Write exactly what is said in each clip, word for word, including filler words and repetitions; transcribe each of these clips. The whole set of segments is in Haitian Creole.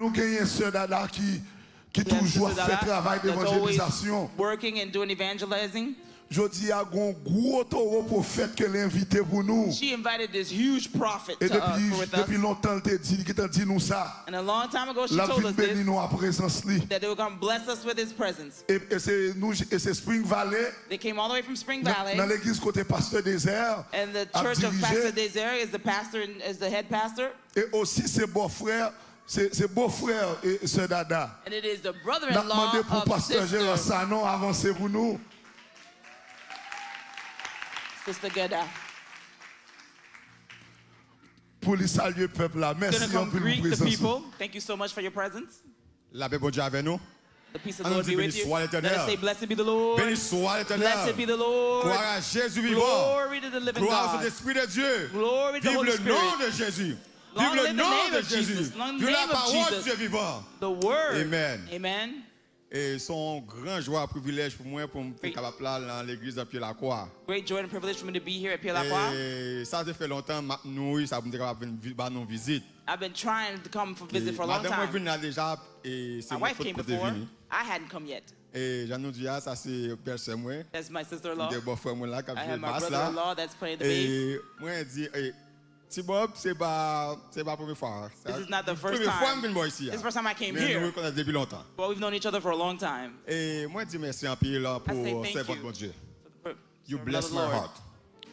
Nou genyen Sè Dada ki, ki toujou ap fè travay devanjelizasyon. Working and doing evangelizing. Jodi a, gon gwo towo pwofèt ke l envite pou nou. She invited this huge prophet to, uh, for with us. E depi, depi lontan, l te di, li gentan di nou sa. And a long time ago, she told us this, l ap vin beni nou a prezans li. That they were gonna bless us with his presence. E, e se nou, e se Spring Valley. They came all the way from Spring Valley. Nan, nan legliz kote Pastè Désert ap dirije. And the church of Pastor Désert is the pastor and is the head pastor. E osi se bòfrè, se, se bofrè, e, Sè Dada. And it is the brother-in-law of Sister. N ap mande pou Pastè Gérard Sanon avanse pou nou. Sister Gada. Pou li salye pèp la. Mèsi anpil pou prezans ou. He's gonna come greet the people. Thank you so much for your presence. Lapè Bondye avè nou. The peace of the Lord be with you. Ann nou di, beni swa Letènèl. Let us say, "Blessed be the Lord." Beni swa Letènèl. Blessed be the Lord. Glwa a Jezi vivan. Glory to the living God. Glwa o Sentespri de Dye. Glory to the Holy Spirit. Vive le nom de Jésus. Long live the name of Jesus. Long live the name of Jesus. Vive la parole du Dieu vivant. The word. Amen. Amen. E se yon gran jwa, privilèj pou mwen pou m te kapab la nan legliz nan Pye Lakwa. Great joy and privilege for me to be here at Pierre Lacroix. E sa te fè lontan m ap nouri sa pou m te kapab vin vi-, ba nou vizit. I've been trying to come for visit for a long time. E madanm mwen vin la deja, e se mwen ki te vini. My wife came before. I hadn't come yet. E jan nou di a, sa se bèlsè mwen. That's my sister-in-law. M gen bòfrè mwen la k ap jwe bas la. I have my brother-in-law that's playing the bass. E mwen di, e, Ti Bob, se pa, se pa premye fwa. This is not the first time. Premye fwa m vin bò isi a. It's the first time I came here. Men nou rekonèt depi lontan. But we've known each other for a long time. E mwen di mèsi anpil pou sèvant Bondye. I say thank you for the servant of the Lord. You bless my heart.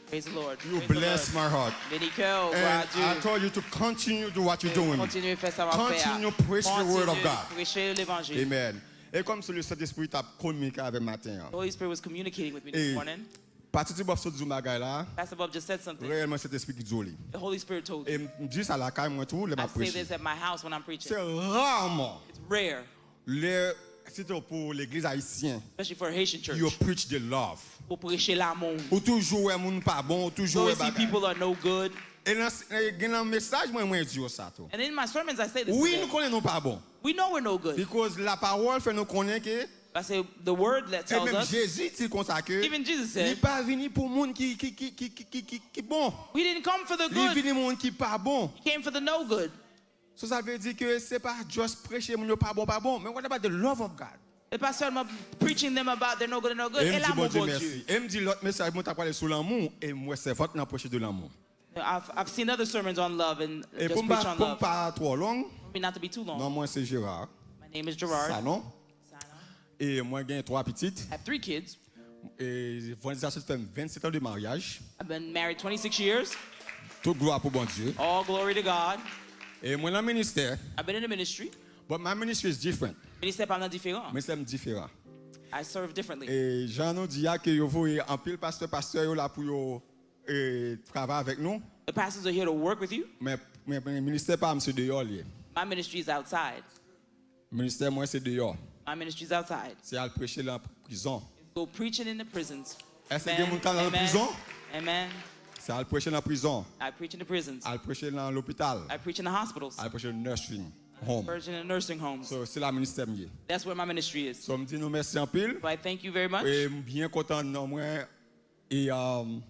Praise the Lord. You bless my heart. Beni kè w, glwa a Dye. And I told you to continue do what you're doing. Kontinye fè sa w ap fè a. Continue preach the word of God. Kontinye preche levanjil. Amen. E kòm si le Sentespri t ap kominike avè m maten an. The Holy Spirit was communicating with me this morning. Pati Ti Bob sot di yon bagay la. Pastor Bob just said something. Reyèlman, Sentespri ki di w li. The Holy Spirit told you. E m di sa lakay mwen tou, lè m ap preche. I say this at my house when I'm preaching. Se raman. It's rare. Lè, sitou pou legliz ayisyen, especially for Haitian church, yo preach the love. Ou preche lanmou. Ou toujou wè moun pa bon, ou toujou wè bagay. You always see people are no good. E nan, e gen nan mesaj mwen, mwen di yo sa tou. And in my sermons, I say this to them. Wi, nou konnen nou pa bon. We know we're no good. Because lapawòl fè nou konnen ke Paske the word that tells us, e menm Jezi di konsa ke, even Jesus said, li pa vini pou moun ki, ki, ki bon. We didn't come for the good. Li vini moun ki pa bon. He came for the no good. So sa vle di ke se pa just preche moun yo pa bon, pa bon. Men what about the love of God? E pa sèlman preaching them about they're no good, they're no good. E m di Bondye mèsi. E m di lòt mesaj mwen ta pale sou lanmou, e m wè sèvant nan preche de lanmou. I've, I've seen other sermons on love and just preach on love. E pou m pa, pou m pa twò long, non mwen se Gérard. My name is Gerard Sanon. Sanon. E mwen gen twa pitit. I have three kids. E vandredi sa sot fè m vennsenk an de maryaj. I've been married twenty-six years. Tout glwa pou Bondye. All glory to God. E mwen nan ministè. I've been in the ministry. But my ministry is different. Ministè pa m nan diferan. Ministè m diferan. I serve differently. E jan nou di a ke yo voye anpil pastè, pastè yo la pou yo e, travay avèk nou. The pastors are here to work with you. Men, men, men ministè pa m se deyò l ye. My ministry is outside. Ministè mwen se deyò. My ministry is outside. Se al preche nan prizon. Go preaching in the prisons. Èske gen moun k al nan prizon? Amen. Se al preche nan prizon. I preach in the prisons. Al preche nan lopital. I preach in the hospitals. Al preche nan nursing home. Preaching in the nursing homes. So, se la ministè m ye. That's where my ministry is. So, m di nou mèsi anpil. So I thank you very much. E m byen kontan nan mwen. E, um,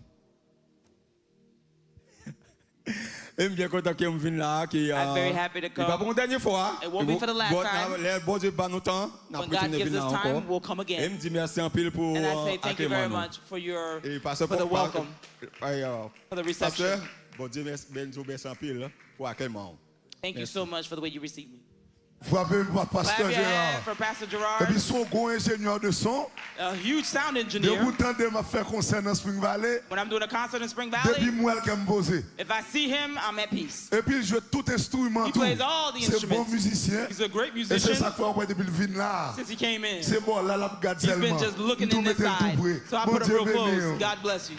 E m byen kontan ke m vin la, ke, I'm very happy to come. Li pa pou yon dènye fwa. It won't be for the last time. Lè Bondye ba nou tan, n ap retounen vin la ankò. When God gives us time, we'll come again. E m di mèsi anpil pou, uh, akèyman nou. And I say thank you very much for your, for the welcome, for the reception. Pastè, Bondye mèsi, Bondye mèsi anpil pou akèyman w. Thank you so much for the way you receive me. Frape pou Pastè Gérard. Clap your hand for Pastor Gerard. Epi se yon gwo enjenyè de son. A huge sound engineer. Depi w tande m ap fè konsè nan Spring Valley, when I'm doing a concert in Spring Valley, depi m wè l kè m poze. If I see him, I'm at peace. Epi l jwe tout enstriman tou. He plays all the instruments. Se bon mizisyen. He's a great musician. E se sa k fè w wè depi l vin la, since he came in, se bò la l ap gad sèlman. He's been just looking in this side. M tou mete l tou pre. So I put him real close. Bondye beni w. God bless you.